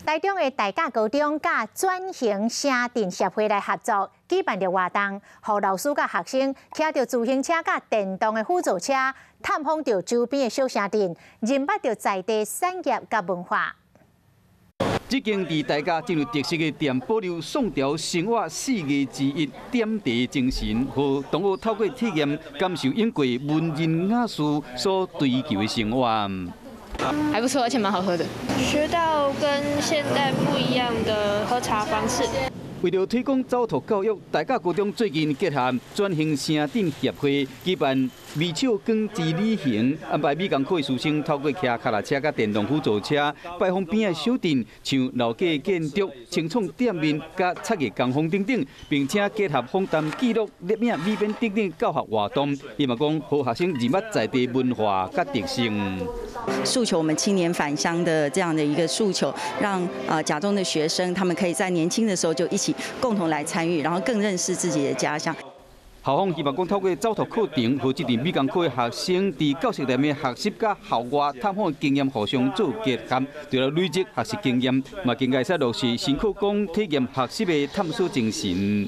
台中的大甲高中佮轉型城鎮協會來合作，舉辦著活動，予老師佮學生騎著自行車佮電動的輔助車，探訪著周邊的小城鎮，認捌著在地產業佮文化。這間佇大甲真有特色的店，保留宋朝生活四藝之一點茶精神，予同學透過體驗感受永過文人雅士所追求的生活。還不錯，而且蠻好喝的。學到跟現代不一樣的喝茶方式。為著推廣走讀教育，大甲高中最近結合轉型城鎮協會舉辦美笑港之旅行，安排美工科的師生透過騎跤踏車佮電動輔助車，拜訪邊仔小鎮，像老街建築、清創店面、佮漆藝工坊等等，並且結合訪談記錄、攝影、美編等等教學活動，希望講予學生認捌在地文化佮特色。訴求我們青年返鄉的這樣的一個訴求，讓甲中的學生他們可以在年輕的時候就一起共同來參與，然後更認識自己的家鄉。校方希望講透過走讀課程，予這陣美工科的學生佇教室內面學習佮校外探訪經驗互相做結合，除了累積學習經驗，嘛更加會使落實新課綱體驗學習的探索精神。